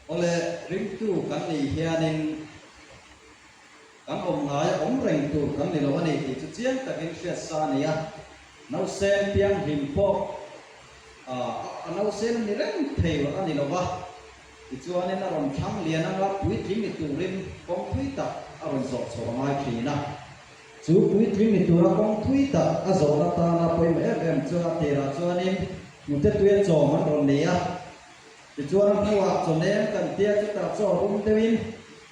Awle, ringtu kan nih hianin kan awm ngai a awm reng tur kan ni lo a ni tih chu chiang takin hriat sa a ni a. Nausen pianghlim pawh a nausen a ni reng thei a ni lo va, tichuanin a rawn thlang lian anga puitling ni turin kawng thui tak a rawn zawh chhoh a ngai thin a. Chu puitling ni tura kawng thui tak a zawh atana pawimawh em em chu a tirah chuanin hnute tuia chawm an rawn nei a. Tichuan a hnuah chaw nem kan tia chutah chaw rum deuhin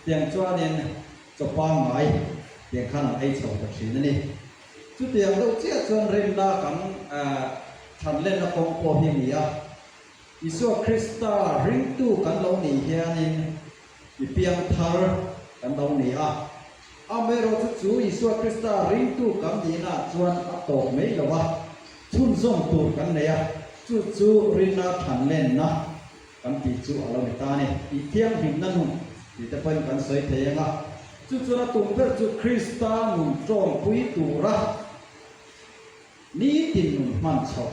tiang chuanin chaw pangngai tiang khan an ei chho ta thin a ni. Chutiang deuh chiah chuan rinna kan than lenna kawng pawh hi a ni a. Isua Krista ringtu kan lo nih hianin mi piang thar kan lo ni a. Amaherawhchu chu Isua Krista ringtu kan nihnaah chuan a tawp mai lo a, chhunzawm tur kan nei a, chu chu rinna than lenna kan tih chu a lo ni ta a ni. Tih thianghlimna nun tih te pawhin kan sawi thei ang a, chu chuan a tum ber chu Krista nun tawngpui tura nitin nun hman chhoh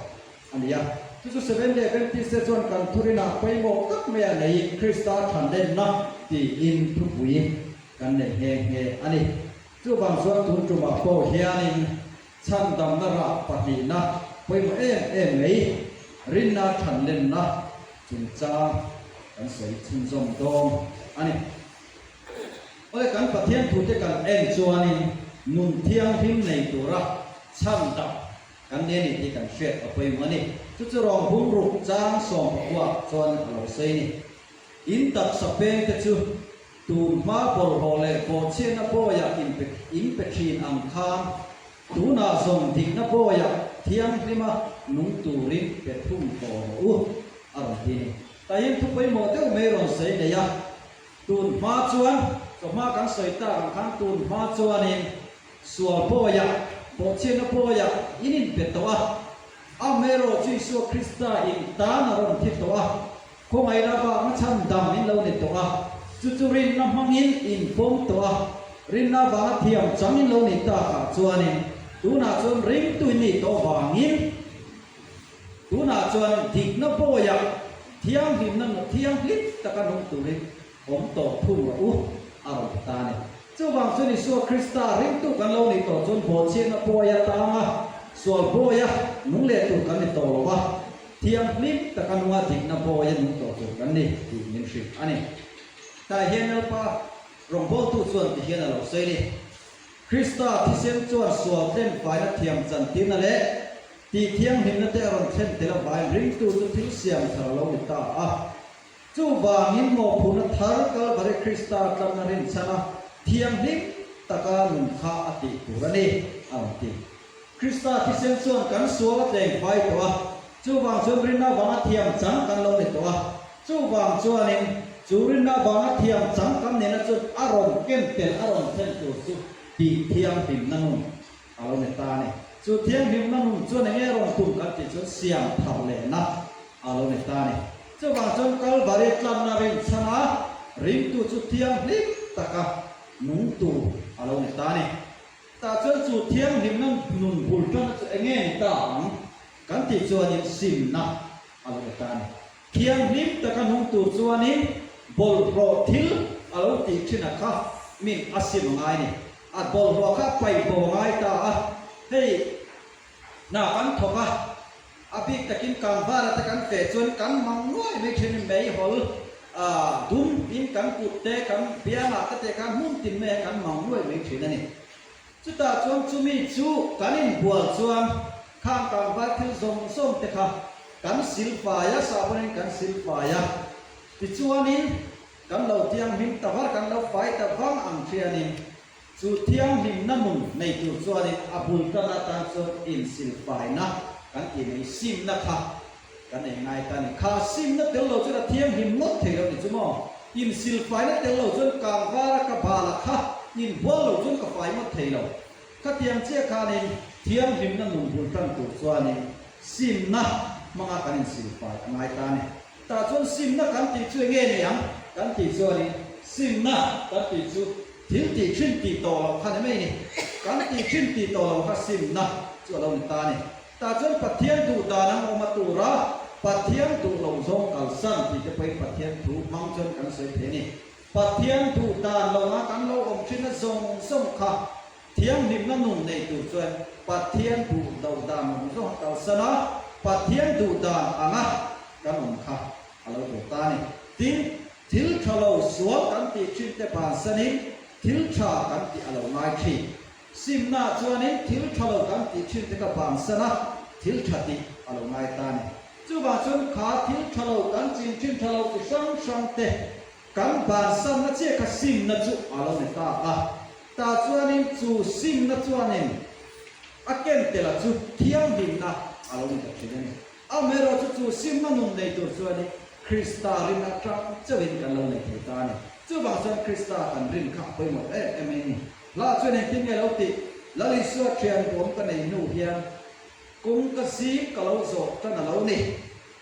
a ni a. Chu chu Seventh Day Adventist te chuan kan thurinah pawimawh tak mai a neiin Krista than lenna tiin thupui kan nei nghe nghe a ni. Chuvang chuan tun tumah pawh hianin Chhandamna rah pahnihna pawimawh em em mai, rinna thanlenna chungchang kan sawi chhunzawm dawn a ni. Awle kan Pathian thute kan en chuanin nun thianghlim nei tura chhandam kan ni a ni tih kan hriat a pawimawh a ni. Chu chu rawng bungruk chang sawmpakua chuan a lo sawi a ni. In taksa pengte chu Tun hma bawlhhlawh leh bawhchhiatna bawiah inpe inpe thin ang khan tunah zawng dikna bawiah thianghlima nung turin pe thung tawh rawh u, a rawn ti ni. Tahin thu pawimawh deuh mai rawn sawi nei a, tun hma chuan, chawhma kan sawi tak ang khan tun hma chuanin sual bawiah, bawhchhiatna bawiah in inpe tawh a, amaherawhchu Isua Krista in tan a rawn thi tawh a, Khawngaihna vanga chhan dam in lo ni tawh a, chu chu rinna hmangin in pawm tawh a, rinna vanga thiam chang in lo ni takah chuanin tunah chuan ringtu in nih tawh vangin tunah chuan dikna bawiah thianghlimna thianghlim taka nung turin awm tawh thung rawh u, a rawn ti ta a ni. Chuvang chuan Isua Krista ringtu kan lo nih tawh chuan bawhchhiatna bawi atanga sual bawia nung leh tur kan ni tawh lo va, Thianghlim taka nunga dikna bawi a nung tawh tur kan ni tih min hrilh a ni. Tah hian Lalpa rawngbawltu chuan ti hian a lo sawi ni, Krista thisen chuan sual thlen faina thiam chantirna leh tih thianghlimna te a rawn thlen tel avangin ringtu chu thil siam thar a lo ni ta a. Chuvangin mawhphurhna thar Kalvari Krista tlanna rinchhana thianghlim taka nun kha a tih tur a ni, a rawn ti. Krista thisen chuan kan sual a tleng fai tawh a, chuvang chuan rinna vanga thiam chang kan lo ni tawh a. Chuvang chuanin chu rinna vanga thiam chang kan nihna chuan a rawn ken tel, a rawn thlen tur chu tih thianghlimna nun a lo ni ta a ni. Chu thianghlimna nun chuan enge a rawn tum kan tih chuan siam thar lehna a lo ni ta a ni. Chuvang chuan Kalvari tlanna rinchhana ringtu chu thianghlim taka nung tur a lo ni ta a ni. Tah chuan chu thianghlimna nun bul tanna chu enge ni ta ang kan tih chuanin simna a lo ni ta a ni. Thianghlim taka nung tur chuanin bawlhhlawh thil a lo tih thin a kha min a sim a ngai a ni. A bawlhhlawh kha a paih bo a ngai ta a, hei hna kan thawk a, a bik takin kangvar ate kan feh chuan kan mang nuai mai thin in meihawl dum in kan kut te kan biangah te te khan hmun tin mai ah kan mang nuai mai thin a ni. Chutah chuan chumi chu kan inbual chuan khang kangvar thil zawng zawng te kha kan silfai a, sahbawn in kan silfai a, tichuanin kan lo thianghlim ta var, kan lo fai ta vang ang thianin Chu thianghlimna nun nei tur chuanin a bul tan atan chuan insilfaina kan tih mai simna kha kan ei ngai ta a ni. Kha simna tel lo chuan a thianghlim ngawt thei lo ni chu maw? Insilfaina tel lo chuan kangvara ka bala kha inbual lo chuan ka fai ngawt thei lo. Khatiang chiah khanin thianghlimna nun bul tan tur chuanin simna hmanga kan insilfai a ngai ta a ni. Tah chuan simna kan tih chu enge ni ang kan tih chuanin simna kan tih chu Thil tih thin tih tawh loh kha ni mai ni. Kan tih thin tih tawh loh kha simna chu a lo ni ta a ni. Tah chuan Pathian duh dan ang awm a tura Pathian duh loh zawng kalsan tih te pawhin Pathian thu hmang chuan kan sawi thei a ni. Pathian duh dan lo anga kan lo awm thin a zawng zawng kha thianghlimna nun nei tur chuan Pathian duh loh dan awm zawng a kalsan a, Pathian duh dan anga kan awm kha a lo tur ta a ni. Tin, thil tha lo sual kan tih thin te bansanin thil tha kan tih a lo ngai thin. Simna chuanin thil tha lo kan tih thin te kha bansan a, thil tha tih a lo ngai ta a ni. Chuvang chuan kha thil tha lo kan chin thin tha lo chi hrang hrang te kan bansanna chiah kha simna chu a lo ni ta a. Tah chuanin chu simna chuanin a ken tel a chu thianghlimna a lo ni ta thin a ni. Amaherawhchu chu simna nun nei tur chuanin Krista rin atang chauhin kan lo nei thei ta a ni. Chuvang chuan Krista kan rin kha a pawimawh em em a ni. Hla chuan engtin nge lo tih? Lal Isua thian bawm ka nei hnu hian kawng ka zing ka lo zawh tan a lo ni.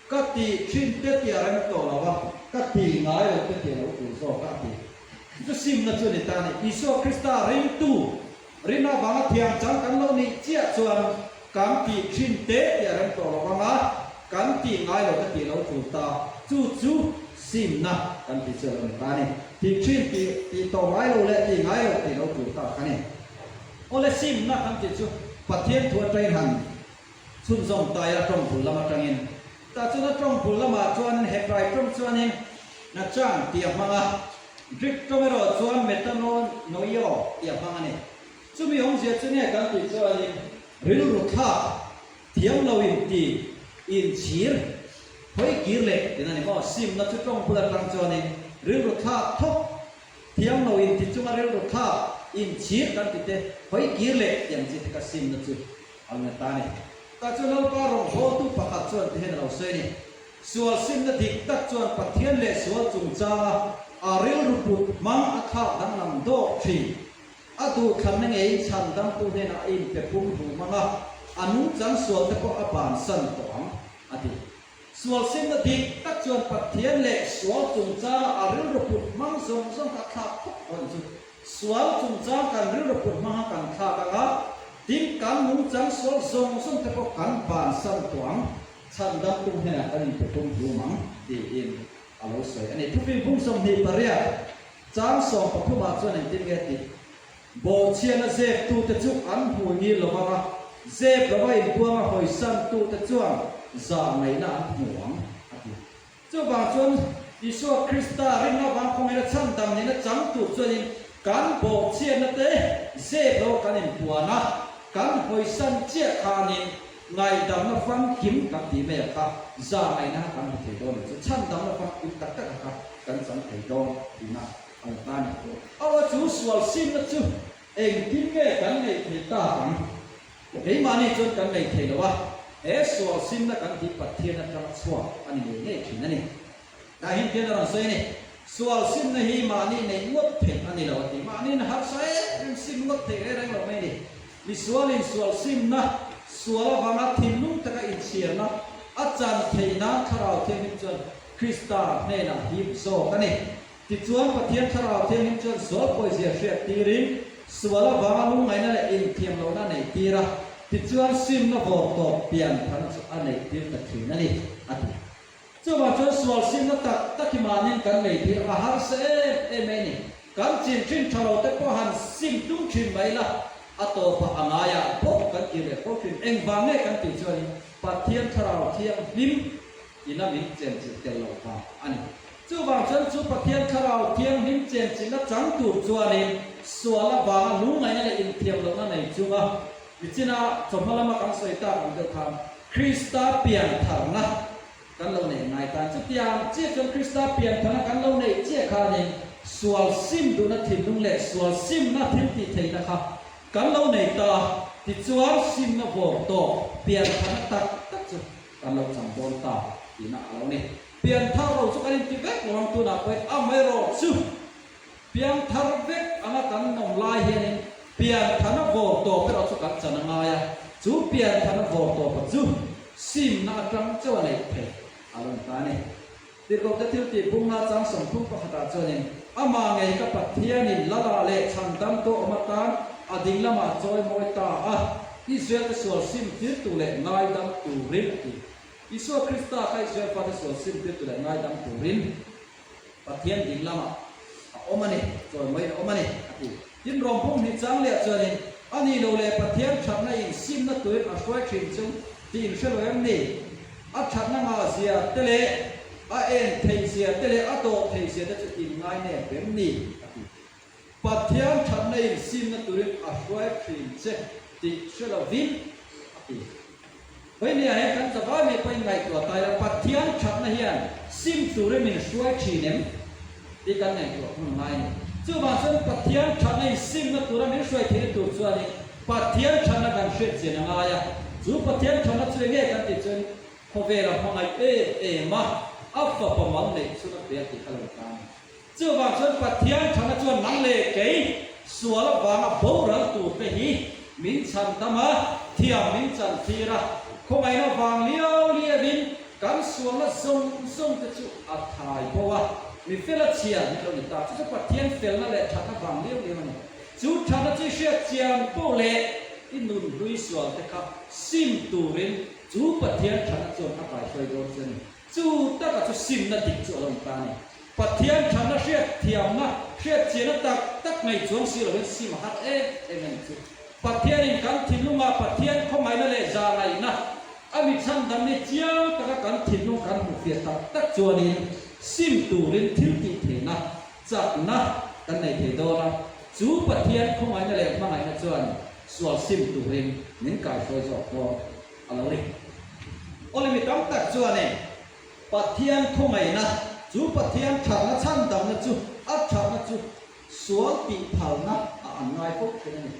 Ka tih thin te tih a rem tawh lo a, ka tih ngai lo te tih a lo tur zawk a, a ti. Chu simna chu a ni ta a ni. Isua Krista ringtu rin avanga thiam chang kan lo nih chiah chuan kan tih thin te tih a rem tawh lo vang a, kan tih ngai lo te tih a lo tur ta. Chu chu simna kan tih chu a lo ni ta a ni. Tih thin tih tih tawh ngai lo leh tih ngai lo tih lo tur ta kha ni. Awle simna kan tih chu Pathian thu atangin han chhunzawm ta ila tawng bul lam atangin. Tah chuan a tawng bul lamah chuanin Hebrai tawng chuanin Nachan tih a hmang a, Greek tawng erawh chuan Metanoio tih a hmang a ni. Chumi awmzia chu nge kan tih chuanin rilru thlak thiam lo in ti inchhir hawi kir leh tiin a ni maw? Simna chu tawng bul atang chuanin rilru thlak thawk thiam lo in ti chunga rilru thlak inchhir kan ti te hawi kir leh tih ang chi te kha simna chu a lo ni ta a ni. Tah chuan Lalpa rawngbawltu pakhat chuan ti hian a lo sawi a ni, Sual simna dik tak chuan Pathian leh sual chungchanga a rilru put hmang a thlak danglam dawk thin. A duhthlanna ngeiin chhandamtu hnenah a inpe pum hlum ang a, a nungchang sualte pawh a bansan tawh ang, a ti. Sual simna dik tak chuan Pathian leh sual chungchanga a rilru put hmang zawng zawng kha a thlak khawp dawn chu. Sual chungchang kan rilru put hmanga kan thlak ang a, tin kan nungchang sual zawng zawng te pawh kan bansan tawh ang, chhandamtu hnenah kan inpe pum hlum ang, tiin a lo sawi a ni. Thupin phung 28 chang 13 ah chuan engtin nge tih? Bawhchhiana zeptute chu an hmu ngil lo vang a, zep lova inpuanga hawisantute chuan zah ngaihna an hmu ang, a ti. Chuvang chuan Isua Krista rinna vang khawngin a chhandam nihna chang tur chuanin kan bawhchhiatna te zep lo kan inpuan a, kan hawisan chiah khanin ngaihdamna famkim kan tih mai a kha, zah ngaihna kha kan hmu thei dawn lo chu chhandamna famkim tak tak a kha kan chang thei dawn tihna A la ta ni. Aw a chu sual simna chu engtin nge kan neih thei tak ang? Keimahni chuan kan nei thei lo a, he sual simna kan tih Pathian atanga chhuak a ni ngei ngei thin a ni. Tah hian khian a rawn sawi a ni, sual simna hi mahni neih ngawt theih a ni lo a ti. Mahniin harsa em em sim ngawt theih reng reng lo mai a ni. Misualin sual simna, sual avanga thinlung taka inchhiarna a chan theih nan Thlarau Thianghlim chuan Krista hnenah hip zawk a ni. Tichuan, Pathian Thlarau Thianghlim chuan sual pawizia hriat tirin, sual avanga lungngaihna leh inthiamlohna a neih tir a, tichuan simna vawr tawp pian tharna chu a neih tir ta thin a ni, a ti. Chuvang chuan sual simna tak tak hi mahniin kan nei tir a harsa em em mai a ni. Kan chin thin tha lo te pawh han sim tum thin mai la, a tawpah a ngaiah bawk kan kir leh fo thin. Engvang nge kan tih chuanin Pathian Thlarau Thianghlim ina min chenchilh tel lo vang a ni. Chuvang chuan chu Pathian Thlarau Thianghlim chenchilhna chang tur chuanin sual avanga lungngaihna leh inthiamlohna nei chunga nichina chawhma lama kan sawi tak ang deuh khan Krista piantharna kan lo neih ngai tan. Chutiang chiah chuan Krista piantharna kan lo neih chiah khanin sual sim duhna thinlung leh sual simna thiltihtheihna kha kan lo nei ta. Tichuan simna vawr tawp piantharna tak tak chu Kan lo chang dawn ta tihna a lo ni. Pianthar ro chu kan inti vek lo ang tunah pawhin amaherawh chu piangthar vek anga kan nawm lai hianin pianthana vawr tawp erawh chu kan chan a ngai a, chu pianthana vawr tawpa chu simna atang chauh a neih theih a lo ni ta a ni. Tirhkohte thil tih bumna chang 30 pakhatah chuanin amah ngei ka Pathianin Lala leh chhandamtu awm atan a ding lamah chawi mawi ta a, Israel-te sual sim tirtu leh ngaidam turin a ti. Isua Krista kha Israel fate sual simtir tu leh ngaidam turin Pathian ding lamah a awm a ni, chawimawiin a awm a ni, a ti. Tin, Rawmpum hnih chang leh chuanin, A ni lo leh Pathian thatna in simna turin a hruai thin chu tih in hre lo em ni? A thatna ngah zia te leh a en theih zia te leh a dawh theih zia te chu in ngai nep em ni? a ti. Pathian thatna in simna turin a hruai thin che tih hre lovin, a ti. Vawinia hian kan zavai mai pawhin ngaihtuah ta ila, Pathian thatna hian sim turin min hruai thin em tih kan ngaihtuah hmun a ngai a ni. Chuvang chuan Pathian thatna in simna tura min hruai theihna tur chuanin Pathian thatna kan hriat chian a ngai a. Chu Pathian thatna chu enge kan tih chuan khawvela hmangaih em em a, a fapa mal neih chhun a pe a tih kha lo ta a ni. Chuvang chuan Pathian thana chuan nang leh kei sual avanga boral turte hi min chhan dam a, thiam min chan thlir a, khawngaihna vang liau liauin kan sualna zawng zawng te chu a thai bo a, mi fela chhiar min lo ni ta. Chu chu Pathian felna leh thatna vang liau liau a ni. Chu thatna chu i hriat chian poh leh i nun hlui sual te kha sim turin chu Pathian thatna chuan a kaihruai dawn che a ni. Chu taka chu simna dik chu a lo ni ta a ni. Pathian thatna hriat thiamna, hriat chianna tak tak nei chuang si loin sim a har em em a ni chu. Pathianin kan thinlungah Pathian khawngaihna leh zahngaihna a mi chhandam ni chiang taka kan thinlung kan hmu fiah tak tak chuanin sim turin thil tih theihna, chakna kan nei thei dawn a. Chu Pathian khawngaihna leh hmangaihna chuan sual sim turin min kaihruai zawk dawn a lo ni. Awle mi tam tak chuanin Pathian khawngaihna, chu Pathian thatna chhandamna chu a thatna chu sual tih phalna a an ngai fo thin a ni.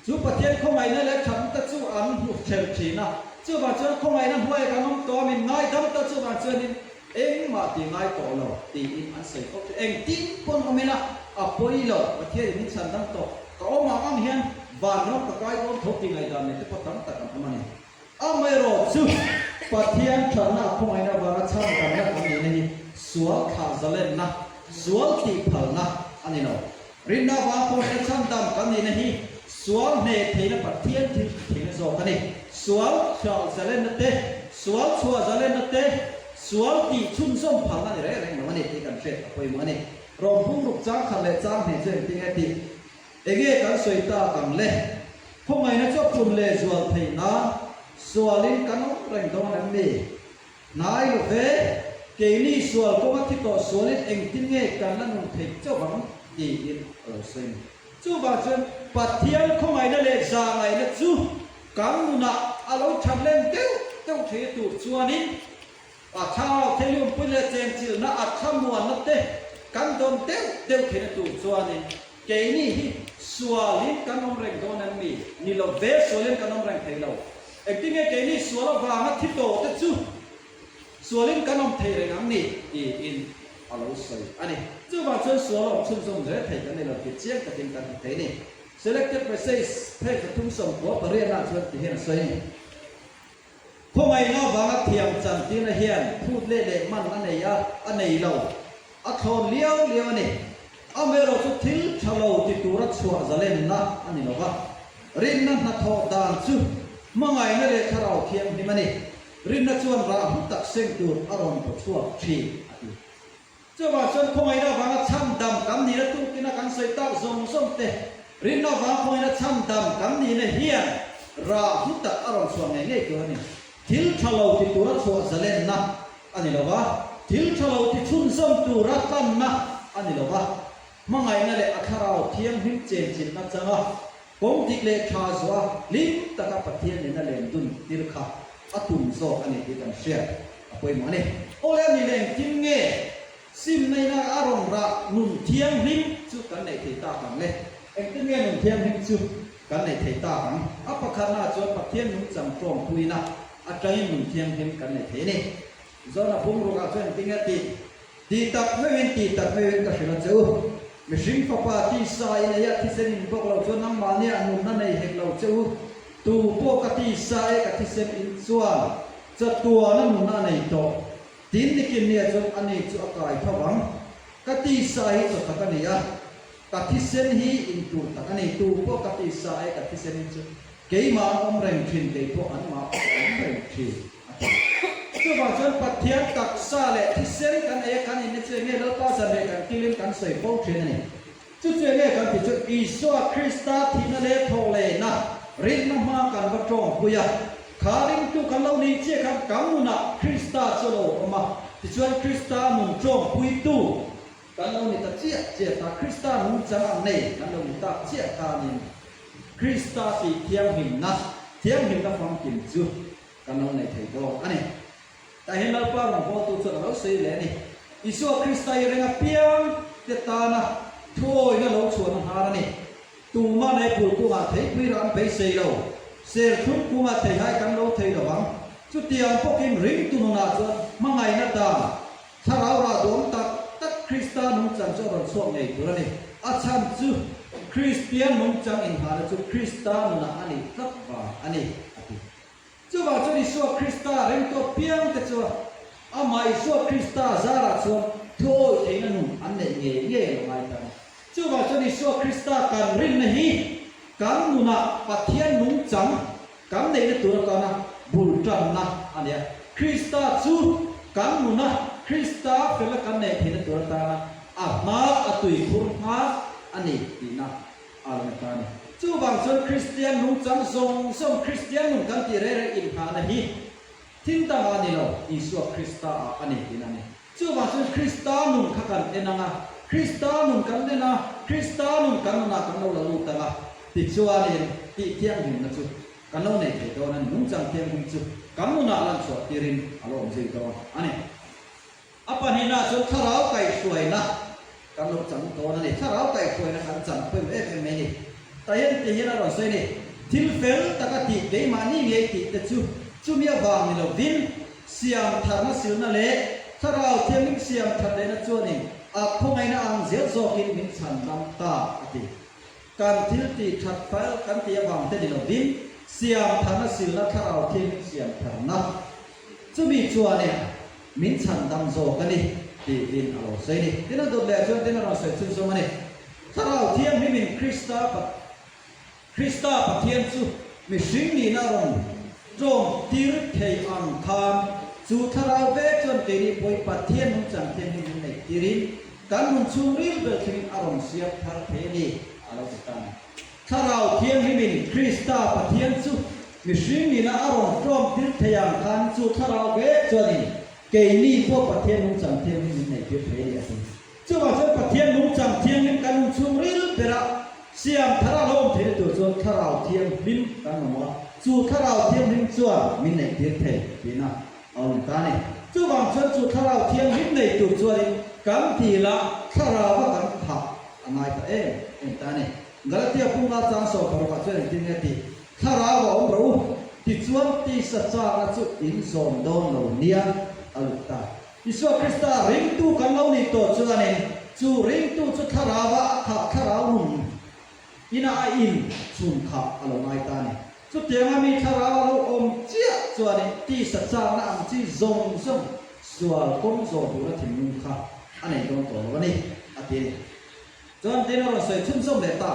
Chu Pathian khawngaihna leh thatna te chu an hmu hrel thin a, chuvang chuan khawngaihna hnuaiah kan awm tawh a, min ngaidam ta chuvang chuanin engmah tih ngai tawh lo tiin an sawi fo thin. Engtin pawn awm ila a pawi lo, Pathianin min chhandam tawh, ka awm ang ang hian vanram ka kai dawn tho tih ngaihdan nei te pawh tam tak an awm a ni. Amaherawh chu, Pathian thatna a khawngaihna avanga chhandamna kan nihna hi sual thlah zalenna, sual tih phalna a ni lo. Rinna avanga khawngaihna chhandam kan nihna hi sual hneh theihna Pathian thil tih theihna zawk a ni. Sual thlah zalenna te, sual chhuah zalenna te, sual tih chhunzawm phalna a ni reng reng lo a ni tih kan hriat a pawimawh a ni. Rawng pumruk chang khat leh chang hnih chu engtin nge tih? Enge kan sawi tak ang le? Khawngaihna chu a pun leh zual theih nan sualin kan awm reng dawn em ni? Hnai lo ve, keini sual kawnga thi tawh sualin engtin nge kan la nun theih chauh ang? tiin a lo sawi a ni. Chuvang chuan Pathian khawngaihna leh zahngaihna chu kan nunah a lo that len deuh deuh thei tur chuanin A thlarau theilumpui leh chenchilhna a thlamuanna te kan dawn deuh deuh theihna tur chuanin keini hi sualin kan awm reng dawn em mi? Ni lo ve, sualin kan awm reng thei lo. Engtinge keini sual avanga thi tawh te chu sualin kan awm thei reng ang ni? tiin a lo sawi a ni. Chuvang chuan sual awm chhunzawm zel thei kan ni lo tih chiang takin kan hmu thei a ni. Selected Passage phei 39 ah chuan ti hian a sawi a ni. Khawngaihna avanga thiam chantirna hian phut leh leh man a nei a, a nei lo. A thlawn liau liau a ni. Amaherawh chu thil tha lo ti tura chhuah zalenna a ni lo va. Rinna hnathawh dan chu hmangaihna leh thlarau thianghlim a ni. Rinna chuan rah hlu tak seng tur a rawn paw chhuak thin, a ti. Chuvang chuan khawngaihna avanga chhandam kan nihna tukina kan sawi tak zawng zawng te, rinna avanga khawngaihna chhandam kan nihna hian rah hlu tak a rawn chhuah ngei ngei tur a ni. Thil tha lo ti tura chhuah zalenna a ni lo va, thil tha lo ti chhunzawm tura tlanna a ni lo va, hmangaihna leh a thlarau thianghlim chenchilhna changa kawng dik leh tha zuah hlim taka Pathian nena len dun tir kha a tum zawk a ni tih kan hriat a pawimawh a ni. Awle a ni leh engtin nge simna ina a rawn rah nun thianghlim chu kan neih thei tak ang le? Engtin nge nun thianghlim chu kan neih thei tak ang? A pakhatnaah chuan Pathian nungchang tawngpuina atangin nun thianghlim kan nei thei a ni. Zona bungrukah chuan engtin nge tih? Tih tak meuhin, tih tak meuhin ka hrilh a che u. Mihring fapa tisa in ei a thisen in bawk lo chuan nangmahni ah nunna nei hek lo che u. Tu pawh ka tisa e ka thisen in chuan chatuana nunna a nei tawh. Tin nikin nia chuan ani chu a kai tho vang. Ka tisa hi chaw tak a ni a, ka thisen hi in tur tak a ni. Tu pawh ka tisa e ka thisen in chu keimah an awm reng thin, kei pawh anmah ka awm reng thin, a ti. Chuvang chuan Pathian taksa leh thisen kan ei a kan inna chu enge Lalpa zanreh kan kilin kan sawi fo thin a ni. Chu chu enge kan tih chu Isua Krista thihna leh thawhlehna rinna hma kan va tawngpui a, kha ringtu kan lo nih chiah khan kan nunah Krista chu a lo awm a, tichuan Krista nun tawngpuitu kan lo ni ta chiah chiah ta, Krista nungchang ang nei kan lo ni tak chiah khanin Krista tih thianghlimna, thianghlimna famkim chu kan lo nei thei dawn a ni. Tah hian Lalpa rawngbawltu chuan a lo sawi leh a ni. Isua Krista i ring apiang te tana thuawina lo chhuahna hnar a ni. Tumah leh pul kungah theipui rah an beisei lo. Serthlum kungah theihai kan lo thei lo vang. Chutiang bawkin ringtu nunah chuan hmangaihna dan, thlarau rah duam tak tak Krista nungchang chu a rawn chhuak ngei tur a ni. A chhan chu Kristian nungchang inngahna chu Krista nunah a nih tlat vang a ni, a ti. Chuvang chuan Isua Krista ringtu apiangte chuan amah Isua Krista zarah chuan thuawi theihna nun an neih ngei ngei a lo ngai ta a ni. Chuvang chuan Isua Krista kan rinna hi kan nunah Pathian nungchang kan neihna tur atana bul tanna a ni a. Krista chu kan nuna Krista felna kan neih theihna tur atana a hma a tuikhur hma a ni tihna a lo ni ta a ni. Chuvang chuan Kristian nungchang zawng zawng Kristian nun kan tih reng reng inghahna hi thil dang a ni lo, Isua Krista ah a ni tih a ni. Chuvang chuan Krista nun kha kan en ang a, Krista nun kan en a, Krista nun kan nunah kan lo la lut ang a, tichuanin tih thianghlimna chu kan lo nei thei dawn a ni, nungchang thianghlim chu kan nunah lan chhuah tirin a lo awm zui dawn a ni. A pahnihna chuan thlarau kaihhruaina kan lo chang dawn a ni. Thlarau kaihhruaina kan chan pawimawh em em mai a ni. Tah hian ti hian a rawn sawi a ni, Thil fel taka tih keimahni ngei tih te chu chumi avang ni lovin siam tharna silna leh thlarau thianghlim siam that lehna chuanin a khawngaihna ang zel zawkin min chhan dam ta a ti. Kan thil tih that fel kan tih avang te ni lovin siam tharna silna thlarau thianghlim siam tharna chumi chuanin Min chhan dam zawk a ni, tiin a lo sawi a ni. Tin, a dawt leh chuan tin a rawn sawi chhunzawm a ni. Thlarau Thianghlimin Krista Krista Pathian chu mihring nihna a rawn tlawm tir thei ang khan, chu thlarau vek chuan keini pawhin Pathian nungchang thianghlim min neih tirin kan nun chhungril ber thlengin a rawn siam thar thei a ni, a lo ti ta a ni. Thlarau Thianghlimin Krista Pathian chu mihring nihna a rawn tlawm tir thei ang khan chu thlarau vek chuanin keini pawh Pathian nungchang thianghlim min neih tir thei a ni a ti. Chuvang chuan Pathian nungchang thianghlim kan nun chhung ril bera siam thar a lo awm theihna tur chuan Thlarau Thianghlim kan mamawh a, chu Thlarau Thianghlim chuan min neih tir thei tihna a awm ta a ni. Chuvang chuan chu Thlarau Thianghlim nei tur chuanin kan dila Thlarauva kan khah a ngai ta em em ta a ni. Galatia punga chang 16 ah chuan engtin nge tih? Thlarau a awm ro u, tichuan tisa chakna chu in zawm dawn lo nia a lut ta. Isua Krista ringtu kan lo nih tawh chuanin chu ringtu chu thlarau a a khah thlarau nun ina a in chhun khah a lo ngai ta a ni. Chutianga mi thlarau a lo awm chiah chuanin tisa chakna ang chi zawng zawng sual kawng zawh duhna thinlung kha a nei dawn tawh lo a ni, a ti a ni. Chuan tin a rawn sawi chhunzawm leh ta,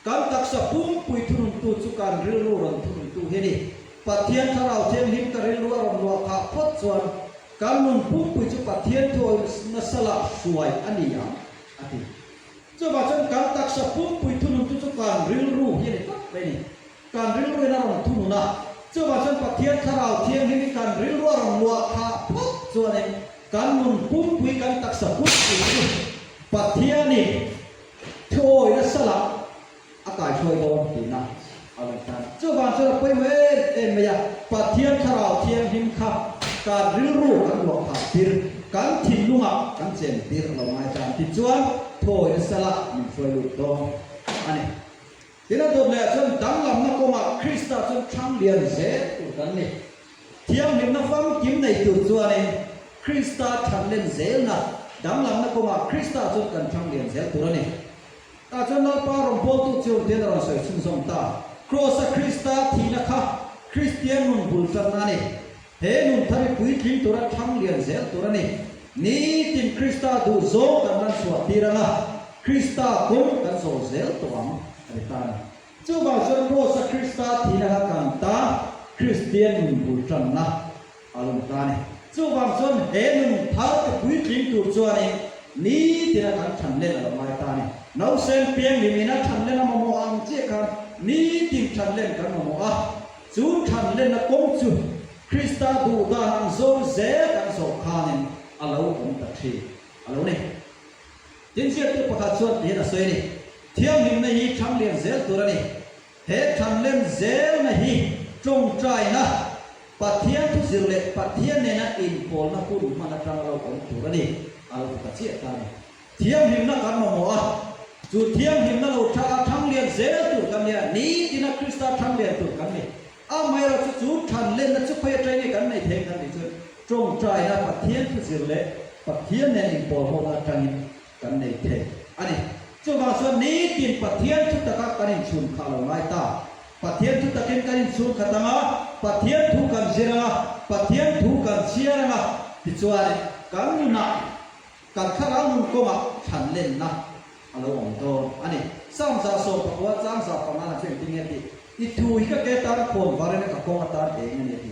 Kan taksa pumpui thununtu chu kan rilru rawn thununtu hi a ni. Pathian Thlarau Thianghlim ka rilru a rawn luah khah phawt chuan kan nun pumpui chu Pathian thuawi nasa lah hruai a ni ang, a ti. Chuvang chuan kan taksa pumpui thununtu chu kan rilru hi a ni tlat mai a ni. Kan rilruin a rawn thunun a, chuvang chuan Pathian Thlarau Thianghlim hi kan rilru a rawn luah khah phawt chuanin kan nun pumpui, kan taksa pumpui chu Pathianin thuawi nasa lah a kaihruai dawn tihna a rawn tan. Chuvang chuan a pawimawh em em mai a, Pathian Thlarau Thianghlim kha kan rilru kan luah khah tir, kan thinlungah kan chen tir a lo ngai tan tichuan thuawi nasa lah min hruai lut dawn a ni. Tin a dawt leh chuan danglamna kawngah Krista chuan thlang lian zel tur kan ni. Thianghlimna famkim nei tur chuanin Krista thlan len zelna danglamna kawngah Krista chuan kan thlang lian zel tur a ni. Tah chuan Lalpa rawn pawltu chu tian a rawn sawi chhunzawm ta. Kraws-a Krista thihna kha Kristian nun bul tanna a ni. He nun thar hi puitling tura thlang lian zel tur a ni. Nitin Krista duh zawng kan lan chhuah tir ang a, Krista kawng kan zawh zel tawh ang a ti ta a ni. Chuvang chuan Kraws-a Krista thihna kha kan ta Kristian nun bul tanna a lawm ta a ni. Chuvang chuan he nun thar te puitling tur chuanin nitina kan thanlen a lo ngai ta a ni. Nausen piang limina thanlen a mamawh ang chiah khan nitin thanlen kan mamawh a, chu thanlenna kawng chu Krista duh dan ang zawng zel kan zawh khanin a lo awm ta thin a lo ni. Tin ziaktu pakhat chuan tihian a sawi a ni, Thianghlimna hi thanglian zel tur a ni. He thanlem zelna hi tawngtaina, Pathian thu zir leh Pathian nena inpawlna hun hman atang lo awm tur a ni, a lo ti ta chiah ta a ni. Thianghlimna kan mamawh a, chu thianghlimna lo tha a thanglian zel tur kan ni a, nitina Krista thanglian tur kan ni. Amaherawhchu chu thanlenna chu khawi atangin nge kan nei thei ang kan tih chuan tawngtaina, Pathian thu zir leh Pathian nen inpawlhawna atangin kan nei thei a ni. Chuvang chuan nitin Pathian thu taka kan inchhun kha a lo ngai ta. Pathian thu takin kan inchhun khat ang a, Pathian thu kan zir ang a, Pathian thu kan chhiar ang a, tichuan kan nunah kan thlarau nun kawngah thlan lenna a lo awm dawn a ni. Psalm 19 chang 5 na chu engtin nge tih? I thu hi ka ke tan khawn varin a ka kawng atan eng a ni a ti.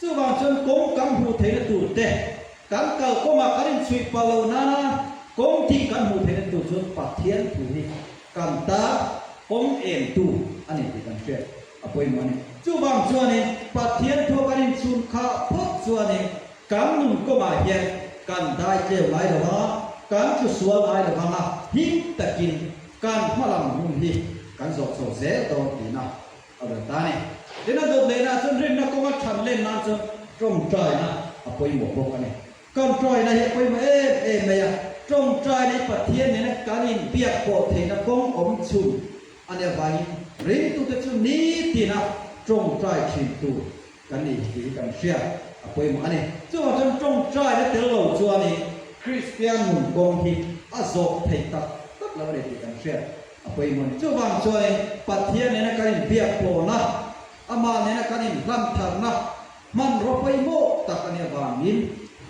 Chuvang chuan kawng kan hmuh theihna tur te, kan kal kawngah kan inchhuih pah lo nana kawng tih kan hmuh theihna tur chuan Pathian thu hi kan tan kawng emtu a ni tih kan hriat a pawimawh a ni. Chuvang chuanin Pathian thua kan inchhun khah phawt chuanin kan nun kawngah hian kan dai tleu ngai lo vang a, kan tlu sual ngai lo vang a, him takin kan hmalam hun hi kan zawh chho zel dawn tihna A rawn ta a ni. Tin, a dawt lehna chuan rinna kawnga than len nan chuan tawngtaina a pawimawh bawk a ni. Tawngtaina hi a pawimawh em em mai a, tawngtaina hi Pathian nena kan inbiak pawh theihna kawng awm chhun a nih avangin ringtute chu nitina tawngtai thin tur kan ni tih hi kan hriat a pawimawh a ni. Chuvang chuan tawngtaina tel lo chuanin Kristian nun kawng hi a zawh theih tak tak lo a ni tih kan hriat A pawimawh ni. Chuvang chuanin Pathian nena kan inbiak pawhna, Amah nena kan inhlan tharna hmanraw pawimawh tak a nih avangin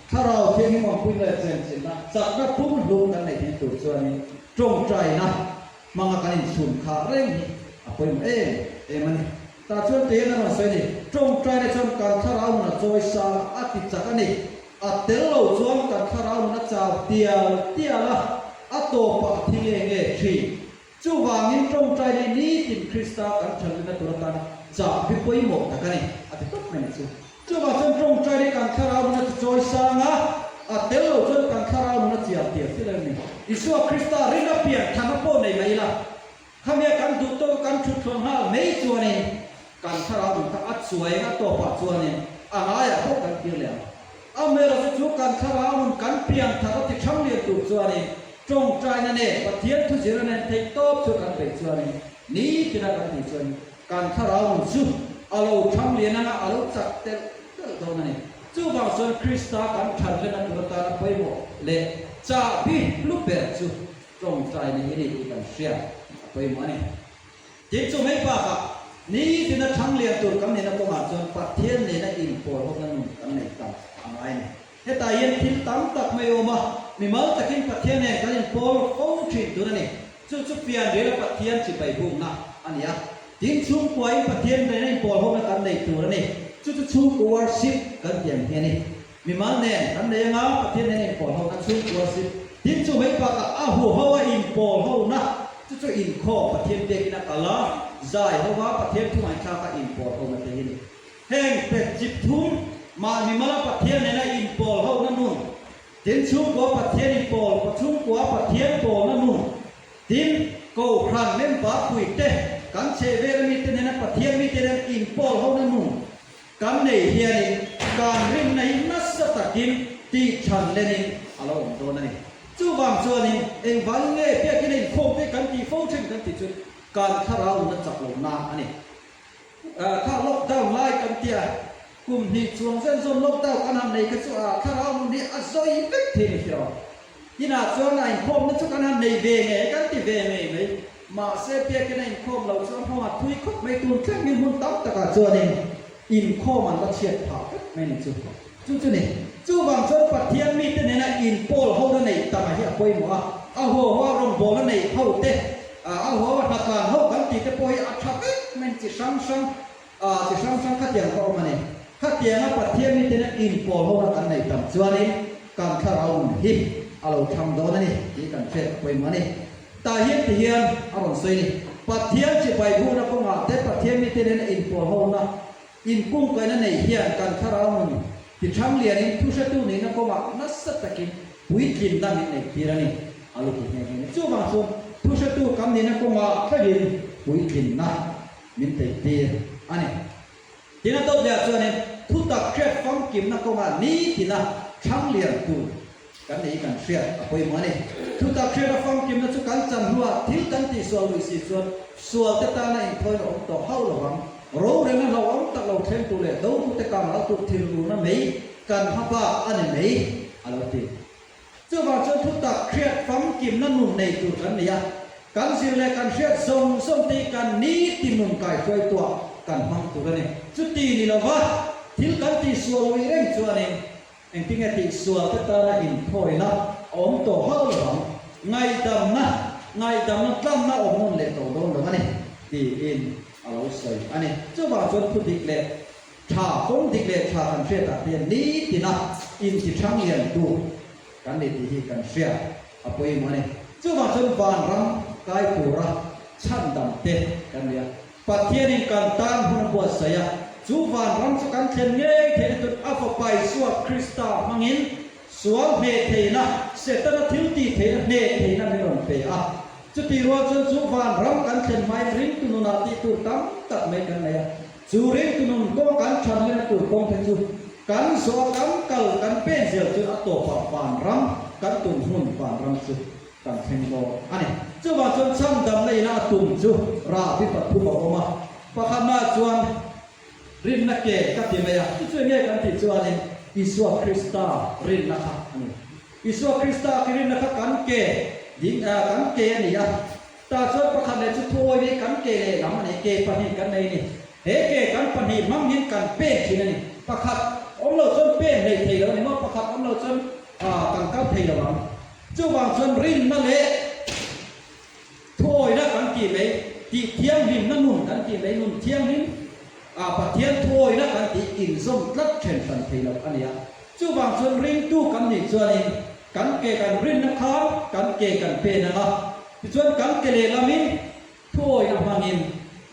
Thlarau Thianghlim awmpuina leh chenchinna chakna pumhlum kan neih theih tur chuanin tawngtaina hmanga kan inchhun khah reng hi a pawimawh em em a ni. Tah chuan tihian a rawn sawi a ni, Tawngtaina chuan kan thlarau nun a chawi sang a, a ti chak a ni. A tel lo chuan kan thlarau nun a chau tial tial a, a tawpah a thi nge nge thin. Chuvangin tawngtai nei nitin Krista kan thanlina tur atan chah bi pawimawh tak a ni, a ti tawp mai ni chu. Chuvang chuan tawngtai nei kan thlarau nun a ti chawi sang a, a tel lo chuan kan thlarau nun a chial tial tial a ni. Isua Krista rinna pian thanna pawh nei mai ila, Khamia kan duh tawk a kan thut thlawn nghal mai chuanin kan thlarau nun kha a chuai a tawpah chuanin a ngaiah pawh kan kir leh ang. Amaherawhchu chu kan thlarau nun kan pian thar a ti thang lian tur chuanin tawngtaina nen Pathian thu zirna nen theih tawp chu kan beih chuanin nitina kan tih chuanin kan thlarau nun chu a lo thang lian anga a lo chak telh telh dawn a ni. Chuvang chuan Krista kan thanlena tur atana pawimawh leh chahbi hlu ber chu Tawngtai ni hi ni tih kan hriat a pawimawh a ni. Tin, chu mai bakah nitina thang lian tur kan nihna kawngah chuan Pathian nena inpawlhawpna nun kan nei tam a ngai a ni. Hetah hian thil tam tak mai a awm a, mimal takin Pathian nen kan inpawl fo thin tur a ni. Chu chu pianriala Pathian chibai bukna a ni a. Tin, chhungkuain Pathian nena inpawlhawpna kan nei tur a ni. Chu chu chhungkaw worship kan tih ang hi a ni. Mimal nen kan nei anga Pathian nen inpawl ho na chhungkua zir tin chu mai bakah a hu ho a inpawl ho na chu chu inkhawm Pathian biakin a kal a, zai ho a Pathian thu ngaihthlak a inpawl ho na te hi ni. Heng pet chip thum mah mimala Pathian nena inpawl ho na nun tin chhungkua Pathian inpawl chhungkua Pathian pawl na nun tin Kohhran member pui te kan chhehvel mite nena Pathian mite nen inpawl ho na nun Kan nei hianin kan rinna hi nasa takin tih chhan lenin a lo awm dawn a ni. Chuvang chuanin engvangin nge biakina inkhawm te kan tih fo thin kan tih chu kan thlarau nuna chak lo nan a ni. Kha lockdown lai kan tia kum hnih chuang zen zawn lockdown kan han nei kha chu a thlarau nun hi a zawi vek thei ni hria. Inah chuan a inkhawmna chu kan han nei ve ngei kan ti ve ngei mai. Mahse biakin a inkhawm lo chuan hmawng a thui khawp mai tun thleng hi hmun tam takah chuanin inkhawm an la chhiat phah vek mai ni chu. Chu chu ni. Chuvang chuan Pathian mite nena inpawl ho na neih tam a hi a pawimawh a, a haw haw a rawngbawlna neih ho te, a haw haw a hnatlan ho kan tih te pawh hi a tha vek mai ni chi hrang hrang, chi hrang hrang khatiang kha awm a ni. Khatianga Pathian miten a inpawl hona kan neih tam chuanin kan thlarau nun hi a lo thlang dawn a ni tih kan hriat a pawimawh a ni. Tah hian ti hian a rawn sawi a ni, Pathian chibai bukna kawngah te Pathian mite nena inpawl hona, inkungkaihna neih hian kan thlarau nun ti thlang lianin thuhretu nihna kawngah nasa takin puitlinna min neih tir a ni, a lo ti nghe nghe a ni. Chuvang chuan thuhretu kan nihna kawngah thlengin puitlinna min neih tir a ni. Tin a dawt leh ah chuanin thutak hriat famkimna kawngah nitina thlang lian tur kan nei kan hriat a pawimawh a ni. Thutak hriat a famkimna chu kan chan hnuah thil kan tihsual lui si chuan sual te tana inthawina awm tawh hauh lo vang. Rorelna hlauhawm tak lo thleng tur leh dotute kang lo tur thilruna mei kan hma bak a ni mai a lo ti. Chuvang chuan thutak hriat famkimna nun nei tur kan ni a, kan zir leh kan hriat zawng zawng te hi kan nitin nun kaihruaituah kan hmang tur a ni. Chuti ni lova thil kan tihsual luih reng chuanin engtinge tihsual te tana inthawina a awm tawh hauh lo ang, ngaihdamna, ngaihdamna tlanna awm nawn leh tawh dawn lo a ni tiin a lo sawi a ni. Chuvang chuan thudik leh Tha kawng dik leh tha kan hriat ah hian nitina inti thang lian tur kan ni tih hi kan hriat a pawimawh a ni. Chuvang chuan vanram kai tura chhandam te kan ni a, Pathianin kan tan hun a buatsaih a, chu vanram chu kan thlen ngei theihna tur a Fapa Isua Krista hmangin sual hneh theihna, Setana thil tih theihna hneh theihna min rawn pe a. Chutih rual chuan chu vanram kan thlen hmain ringtu nunah tih tur tam tak mai kan nei a. Chu ringtu nun kawng kan than lehna tur kawng te chu kan zawh kan kal kan pen zel chuan a tawpah vanram kan tum hmun vanram chu kan thleng dawn a ni. Chuvang chuan chhandamna ina a tum chu rahbi pathum a awm a, pakhatna chuan rinna ke ka ti mai a, chu chu enge kan tih chuanin Isua Krista rinna kha a ni. Isua Krista ki rinna kha kan ke ding kan ke a ni a. Tah chuan pakhat leh chu thuawi hi kan ke lehlam a ni, ke pahnih kan nei a ni. He ke kan pahnih hmang hian kan pen thin a ni. Pakhat awm lo chuan pen hlei thei lo a ni maw? Pakhat awm lo chuan kan kal thei lo ang. Chuvang chuan rinna leh thuawina kan tih mai, tih thianghlimna nun kan tih mai, nun thianghlim Pathian thuawina kan tih inzawm tlat then hran thei lo a ni a. Chuvang chuan ringtu kan nih chuanin kan ke kan rinna khan kan ke kan pen ang a, tichuan kan ke lehlamin thuawina hmangin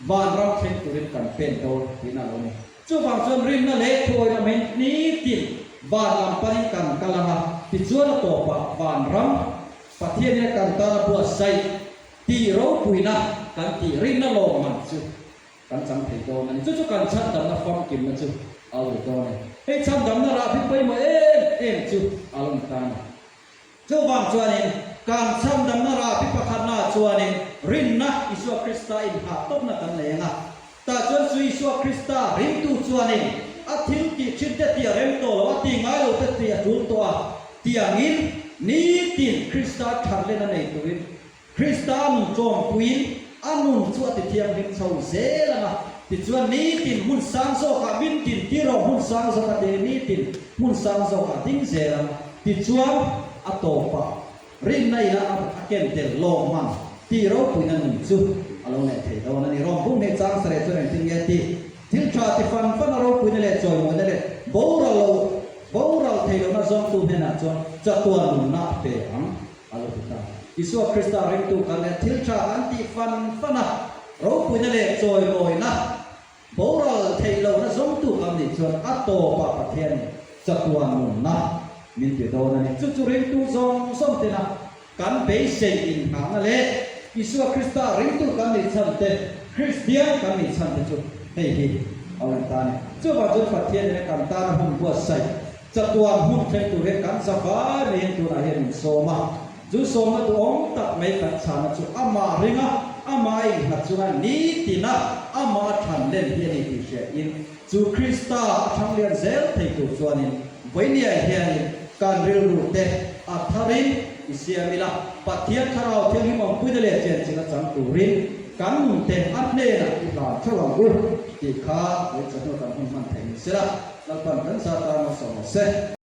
vanram thleng turin kan pen dawn tihna a lo ni. Chuvang chuan rinna leh thuawina hmangin nitin van lam panin kan kal ang a, tichuan a tawpah vanram Pathianin a kan tana buatsaih tih ropuina kan tih rinna lawmman chu Kan chang thei dawn a ni. Chu chu kan chhandamna famkimna chu a lo dawn a ni. Hei chhandamna rah hi pawimawh em em chu a lo ni ta a ni. Chuvang chuanin kan chhandamna rah hi pakhatna chuanin rinna Isua Krista inhah tawpna kan nei ang a. Tah chuan chu Isua Krista ringtu chuanin a thil tih thin te tih a rem tawh lo, a tih ngai lo te tih a tul tawh a. Tiangin nitin Krista thatlena nei turin Krista nun tlawmpuiin a nun chu a tithianghlim chho zel ang a, tichuan nitin hmun sang zawkah min din tir rawh, hmun sang zawka ding nitin hmun sang zawkah ding zel ang, tichuan a tawpah rinna ina a ken tel lawmman tih ropuina nun chu a lo neih thei dawn a ni. Rawng bung hnih chang sareh chuan engtin nge tih thil tha ti fan fan a ropuina leh chawimawina leh boral lo boral thei lohna zawngtu hnenah chuan chatuan nunna a pe ang. A lo ti ta. Isua Krista ringtu kan leh thil tha kan tih fan fan a, ropuina leh chawimawina, boral theih lohna zawngtu kan nih chuan a tawpah Pathianin chatuan nunna min ti dawn a ni. Chu chu ringtu zawng zawng tena kan beisei inghahna leh Isua Krista ringtu kan nih chhan te, Kristian kan nih chhan te chu hei hi a lo ni ta a ni. Chuvang chuan Pathianin a kan tana hun buatsaih Chatuan hmun thleng tur hian kan za vai mai hian tunah hian min sawm a, chu sawmna duhawm tak mai kan chhana chu amah ring a, amah a innghat chunga nitina amah a thlan len hi a ni tih hriain chu Krista a thlang lian zel thei tur chuanin vawinia hianin kan rilru te a tharin i siam ila, Pathian Thlarau Thianghlim awmpuina leh chenchilh a chang turin kan nun te a hnenah i hlan theuh ang u tih kha vawi chahnu kan hun hman theih ni sela. Lalpan kan zat tan a sawm se.